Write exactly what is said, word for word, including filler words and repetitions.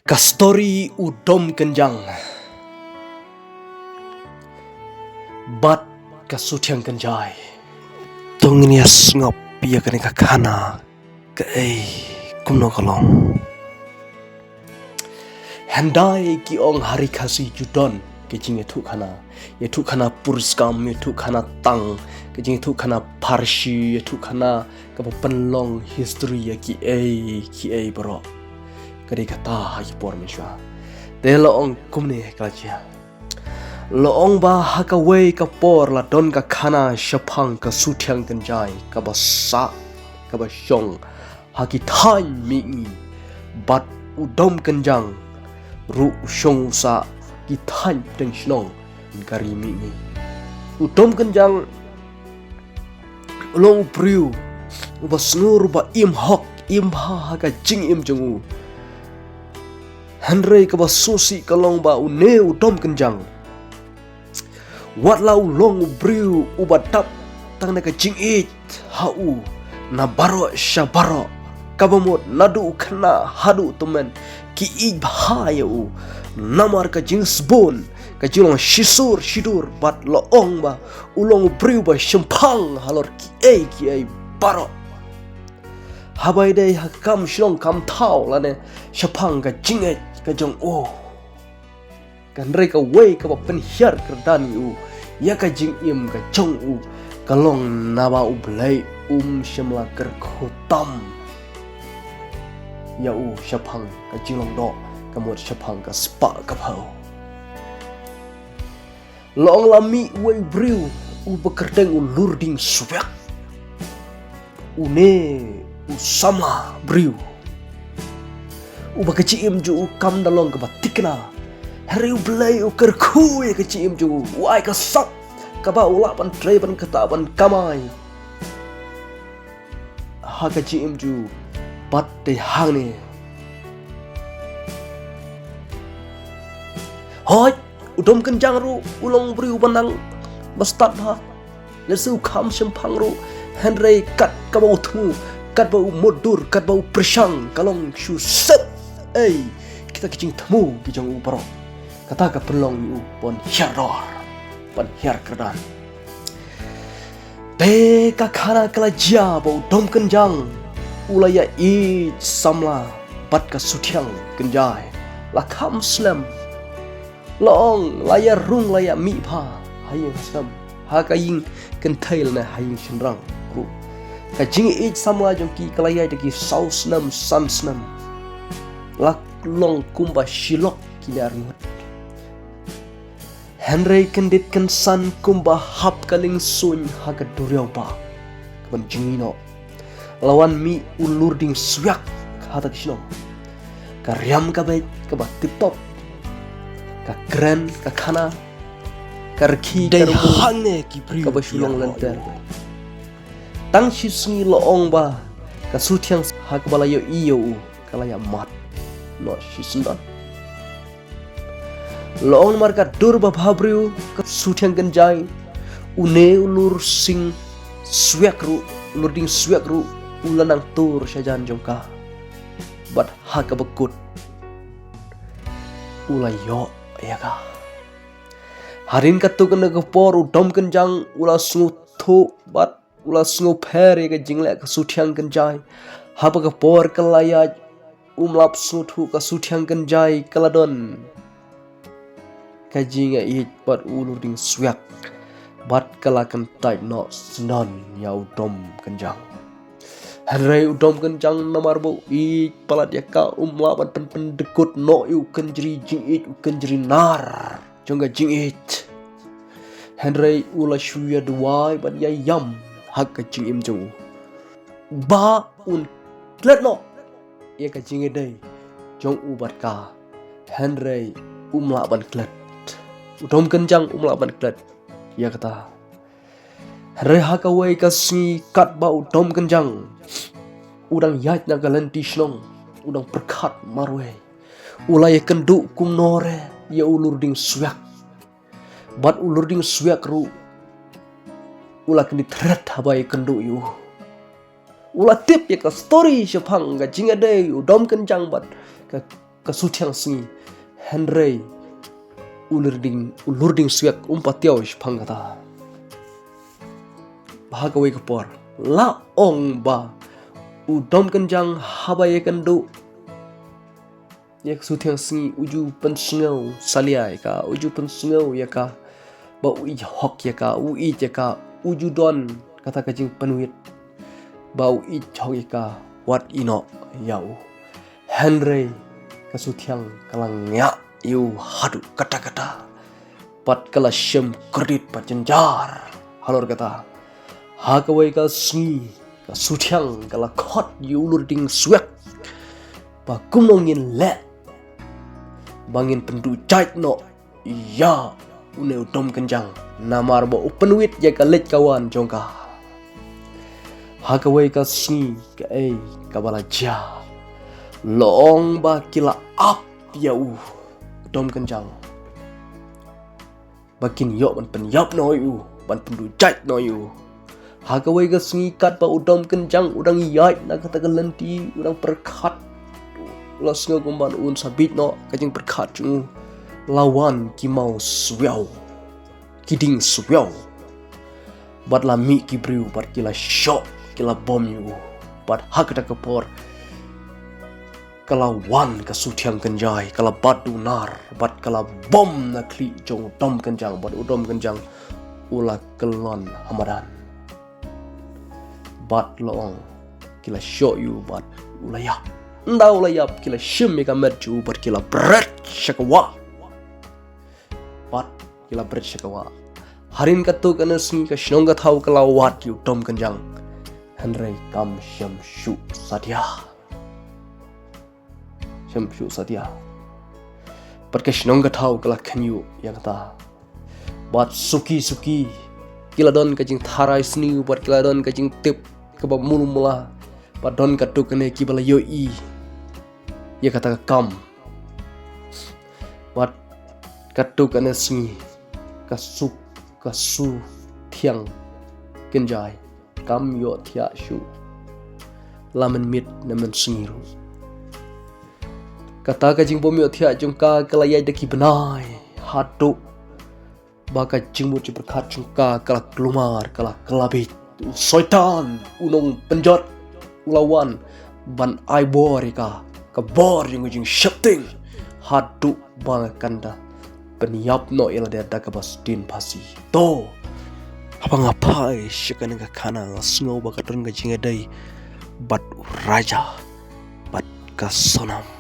Ka story u Dom Kynjang bad ka Suthiang Kynjai. To ngin ïa sngap ïa kane ka khana kaei kumno ka long. Hyndai ki ong ha ri Khasi ju don ka jingïathuhkhana, ïathuhkhana puriskam, ïathuhkhana tang, ka jingïathuhkhana pharshi, ïathuhkhana kaba pynlong history ïa kiei kiei baroh. Ka dei kata ha ki por mynshuwa. Te la ong kumne ka la jia. La ong ba ha kawei ka por la don ka khana shaphang ka Suthiang Kynjai kaba sah kaba shong ha ki thaiñ mihngi, bad u Dom Kynjang ruh u shong u sah ki thaiñ pdeng shnong ka ri mihngi. U Dom Kynjang u long u briew uba sngur, uba im hok im bha ha ka jingim jong u. Hynrei kaba sngewsih ka long ba une u Dom Kynjang, wat la u long u briew uba dap tang na ka jingïeit ha u na baroh sha baroh, kaba mut naduh u khynnah haduh u tymmen ki ïeit bha ïa u, namar ka jingsbun, ka jinglong shisur shidur, bad la ong ba u long u briew ba shemphang halor kiei kiei baroh. Haba ïadei ha ka kam shnong kam thaw lane shaphang ka jingïeit ka jong u. Hynrei kawei kaba pynhiar kyrdan ïa u, ïa ka jingim ka jong u, ka long naba U Blei um shym la kyrkhu tam ïa u shaphang ka jinglong doh, ka mut shaphang ka spah ka phew. La ong la mih uwei u briew uba kyrteng u Lurdieng Swiak. Une u samla briew uba ka jingim jong u kam da long kaba thikna. Hynrei U Blei u kyrkhu ïa ka jingim jong u, u ai ka sap kaba u lah ban trei ban ktah ban kamai ha ka jingim jong u. Bad te hangne, hooid, u Dom Kynjang ruh u long u briew uba nang ba stad bha. Lehse u kham shemphang ruh, hynrei kat kaba u thmu, kat ba u mutdur, kat ba u pyrshang, ka long shu sep ei kita ki jingthmu ki jong u baroh. Kata ka pynlong ïa u ban hiar dor, ban hiar kyrdan. Te ka khana ka la jia ba u Dom Kynjang u la ïa ïeit samla bad ka Suthiang Kynjai. La kham snem. La ong la ïa rung la ïa mih bha ha ïing ha sem, ha ka ïing kynthei lane ha ïing shynrang ruh. Ka jingïeit samla jong ki ka la ïaid da ki saw snem san snem. La long kumba shi lok ki la rngut. Hynrei kyndit kynsan kumba hap ka liengsuiñ ha ka duriaw ba ka ban jngi noh. La wan mih u Lurdieng Swiak ha ta ki shnong. Ka riam ka beit kaba tip top, ka kren ka khana, ka rkhie ka rkhie hangne ki briew kaba shu long lynter. Tang shi sngi la ong ba ka Suthiang ha kaba la ïohi ïa u ka la ïa mad noh shi syndon. La ong namar ka dur ba bha briew ka Suthiang Kynjai, une u Lurdieng Swiak ruh, u Lurdieng Swiak ruh u la nang tur sha jan jong ka. Bad ha kaba kut u la ïoh ïa ka. Hadien katto katne ka por u Dom Kynjang u la sngewthuh bad u la sngewpher ïa ka jingleh ka Suthiang Kynjai. Haba ka por ka la ïaid um lap sngewthuh ka Suthiang Kynjai ka la don ka jingïeit bad u Lurdieng Swiak, bad ka la kyntait noh syndon ïa u Dom Kynjang. Hynrei u Dom Kynjang namar ba u ïeit palat ïa ka, um lah ban pynpyndkut noh ïa u kynjri jingïeit, u kynjri nar jong ka jingïeit. Hynrei u la shu ïa duwai bad ïa ïam ha ka jingim jong u ba un klet noh ïa ka jingïadei jong u bad ka. Hynrei um lah ban klet. U Dom Kynjang um lah ban klet ïa kata. Hynrei ha kawei ka sngi katba u Dom Kynjang u dang ïaid na ka lynti shnong, u dang pyrkhat marwei, u la ïakynduh kumno re ïa u Lurdieng Swiak. Bad u Lurdieng Swiak ruh u la kyndit thret haba ïakynduh ïa u. U la tip ïa ka story shaphang ka jingïadei u Dom Kynjang bad ka ka suthiang sngi, hynrei u lurding, u lurding swiak um pat thiaw shaphang kata. Ba ha kawei ka por la ong ba u Dom Kynjang haba ïakynduh ïa ka suthiang sngi u ju pynsngew salia ïa ka, u ju pynsngew ïa ka, ba u ïeit hok ïa ka, u ïeit ïa ka, u ju don kata ka jingpynwit ba u ïeit hok ïa ka wat ïehnoh ïa u. Hynrei ka suthiang ka la ngiah ïa u haduh katta katta. Bad ka la shem kordit bad jynjar halor kata. Ha kawei ka sngi ka suthiang ka la khot ïa u lurding swiak ba kumno ngin leh ba ngin pynduh jait noh ïa une u Dom Kynjang, namar ba u pynwit ïa ka leit ka wan jong ka. Ha kawei ka sngi kaei kaba la jia, la ong ba ki la ap ïa u Dom Kynjang ba kin ïoh ban pynïap noh ïa u, ban pynduh jait noh ïa u. Ha kawei ka sngi katba u Dom Kynjang u dang ïaid na kata ka lynti, u dang pyrkhat, u la sngew kumban un sa bieit noh ka jingpyrkhat jong u, la wan ki maw swiaw, ki dieng swiaw. Bad la mih ki briew bad ki la shoh, ki la bom ïa u. Bad ha kata ka por ka la wan ka suthiang kynjai, ka la bat u nar bad ka la bom na khlieh jong u Dom Kynjang, bad u Dom Kynjang u la kyllon ha madan. Bad la ong ki la shoh ïa u bad u la ïap. Ynda u la ïap ki la shim ïa ka met jong u bad ki la bret sha ka wah. Bad ki la bret sha ka wah. Hadien katto katne sngi ka shnong ka thaw ka la wad ïa u Dom Kynjang. Hynrei kam shym shuh satia. Shym shuh satia. Bad ka shnong ka thaw ka la khynñiuh ïa kata. Bad suki suki ki la don ka jingtharai sniew bad ki la don ka jingtip kaba mul mula. Bad don katto katne kiba la ïohi ïa kata ka kam. Bad katto katne sngi ka suk, ka suthiang kynjai kam ïohthiah shuh la mynmiet ne mynsngi ruh. Kata ka jingbym ïohthiah jong ka ka la ïaid da ki bnai haduh ba ka jingmut jingpyrkhat jong ka ka la kulmar, ka la, ka la bieit. U Soitan, u nongpynjot u la wan ban ai bor ïa ka, ka bor jong ka jingsheptieng haduh ba kan da pynïap noh ïa lade da kaba sdien phasi. To, haba nga phai sha kane ka khana nga sngew ba ka don ka jingïadei bad u Raja bad ka Sonam.